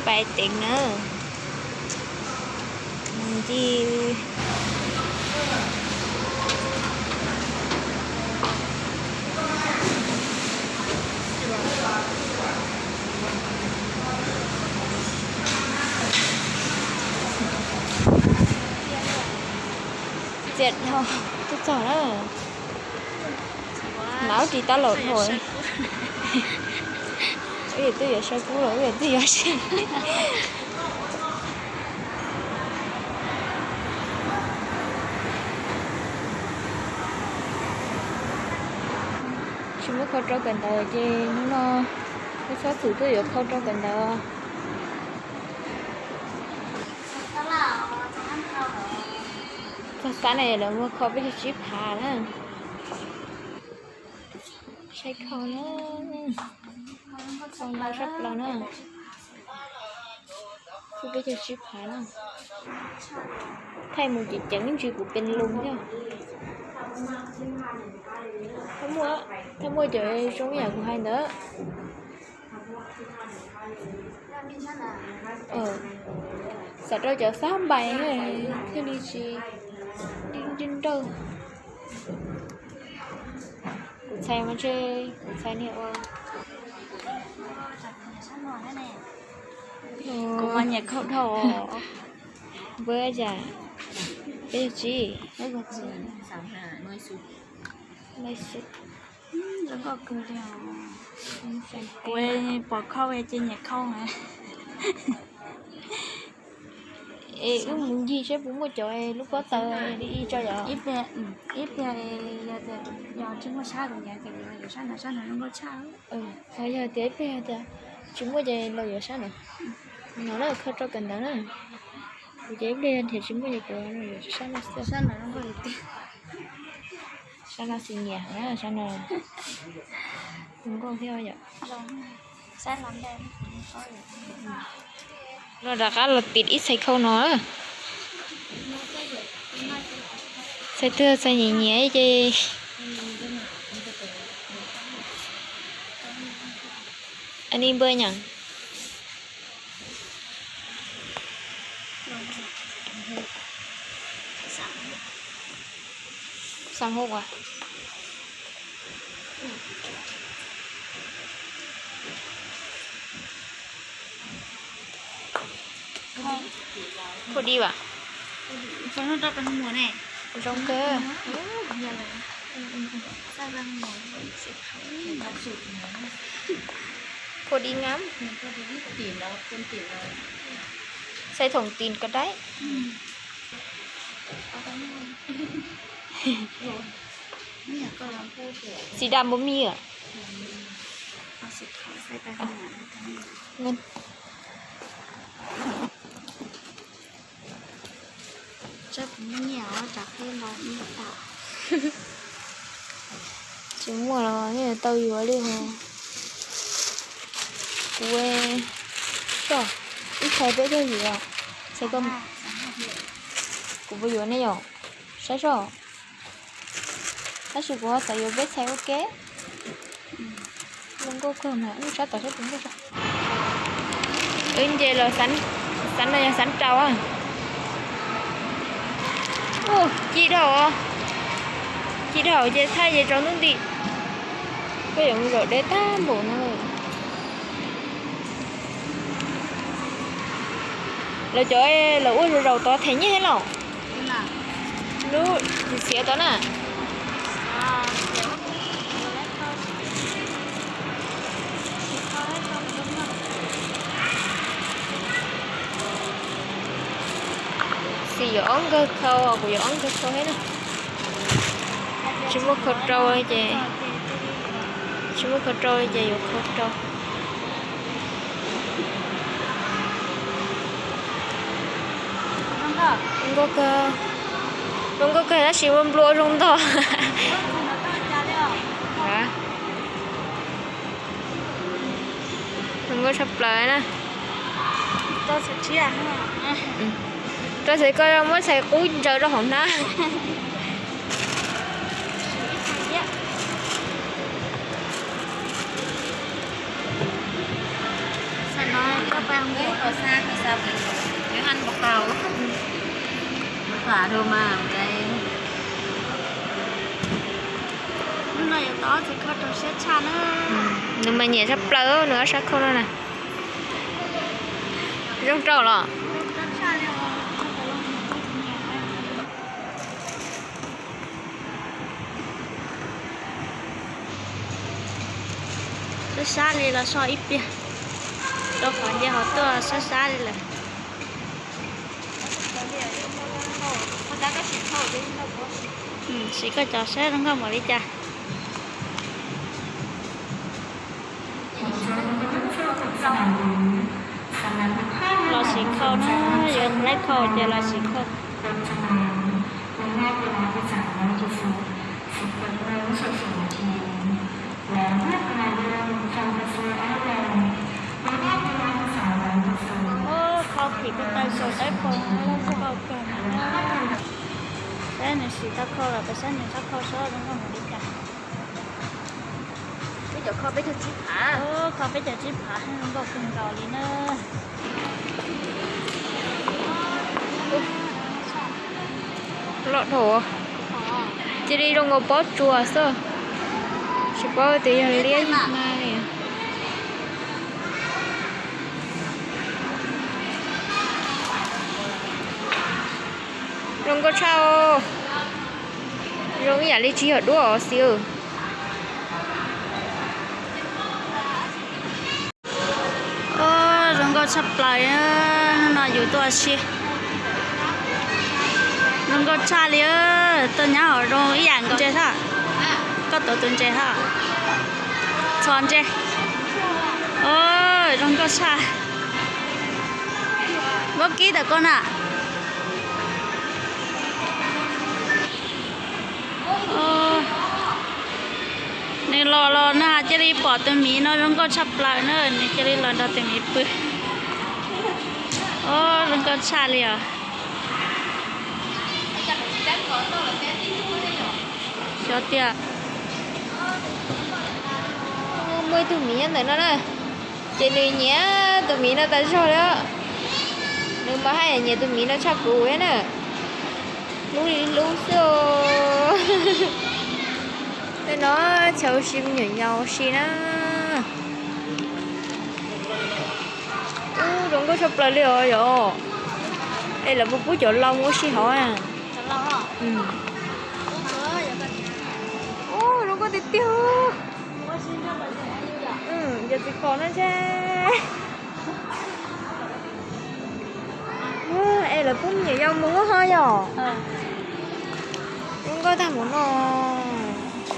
Pais teev na. Nti. Txias dhau, twb txog na. Nav tsis tab laus dhau. Wb yam twb yuav saib kub los wb yam twb yuav saib. Tsis muab khau rau kawm ntawv ces hnub no wb txhob txwm twb yuav khau rau kawm ntawv. Txog xab na lawv muab khau peb caug tsib phav na. Saib khau na. Khau no sab plaws na. Khau peb caug tsib phav na. Thaij mus ces ceev ntsis kuv pes lug thiab. Thaij muaj cov zoo yam kuv hais ntawd. Xav rau cov xab npais thiaj li tsis nrawj. Kuv txhais mas ntshe kuv txhais niag ua. Kuv mas nyiam khau dhau. Npawg cas? Peb caug tsib. Zoo nkauj kawg li. Kuv pom khau ces nyiam khau mas. Es wb mus ncig seb puas muaj cov lub pob taws li ib tso yom. Ib pliag, ib pliag yog tias yog tsis muaj sab kuv nyiam ces yuav sab no, sab no zoo nkauj tshaj. Ho yog tias ib pliag yog tias tsis muaj ces los yuav sab no. No na, khau rau kawm ntawv na. Kuv ces ib pliag yog tias tsis muaj ces kuv yuav sab no xwb. Sab no zoo nkauj li tiag. Sab no xwb nyiam na, sab no zoo nkauj thiab yom. No rov qab los tim ib txhais khau no. Txhais twg txhais nyiam nyiam ces. Anw npawg nyam. Xav hauv as. Phua di as. Zoo kawg. Phua di ngam. Xais thoom tim ko daib. Xim dam npaum me os. Tsis muaj los yeej tau yuav li os. Kuv, ib txhais peb caug yim os. Kuv puas yuav ne yom? Saib soj. Tab sis kuv ho xav yuav peb txhais ua ke. Zoo nkauj kawg mas, sab tom sab tus nkauj. Wb nce los xav no yog xav rau. Ci dhau, ci dhau ces thaij ces tsaus ntuj nti. Koj yuav mus zaum deb tag npaum no. Lawv cov lawv ua zaum zaum tod them nyiaj thiab los? Lub xiav tod na. Xim yuav ob nkawg khau, kuv yuav ob nkawg khau thiab na. Tsis muaj khau rau li ces, tsis muaj khau rau li ces yuav khau rau. Zoo nkauj kawg, zoo nkauj kawg tab sis ua nplua zoo ntog. Zoo nkauj tshaj plaws na. Rau txhais koj muab txhais qub ntsaws rau hauv hnab. Hnub no yuav tau ob txiv khau rau siab tshaj na. Nws mas nyiam tshaj plaws nws ob sab khau no na. Zoo rau los. Sab sab li los so ib pliag, rau qhov nce hov tuaj sab sab li lawm. Siv koj cov saib zoo nkauj npaum li cas. Los siv khau na, yuav laib khau ces los siv khau. Khau phim ko taw saum dawb paug, zoo nkauj kawg na. Saib nws siv tau khau los peb saib nws txhob khau saib zoo nkauj npaum li cas. Peb cov khau peb caug tsib phav, khau peb caug tsib phav zoo nkauj kawg nkaus li na. Loj dhau, cia li zoo nkaus pob tsuas xwb, tsis paub tias yog liab yog hma li. Zoo nkauj tshaj, zoo ib yam li tsis yog duab os xib. Zoo nkauj tshaj plaws, hnub no yus tuaj ua si. Zoo nkauj tshaj li, tuaj nyob hauv zoo ib yam nkaus ntses hab. Koj tuav tus ntses hab, txhos ntses. Zoo nkauj tshaj. Muab kib tawm koj na. Nws los los na cia li pom tus miv no zoo nkauj tshaj plaws na, nws cia li los nrog tus miv pw. Zoo nkauj tshaj li os. Xyov tias muaj ib tug miv nyob ntawm no na, ces nws nyiam tus miv no tas zog li. Nws mas haj yam nyiam tus miv no tshaj kuv thiab na. Hlub li hlub xwb os. Tej no chaw ua si me nyuam yaus ua si na. Ub, zoo nkauj tshaj plaws li os yom. Es lawv puas pub cov laus mus ua si hauv na? Ub, zoo nkauj tiag tiag. Yog txiv pom no ntshe. Es lawv pub me nyuam yaus mus ho yom. Zoo nkauj tag npaum no.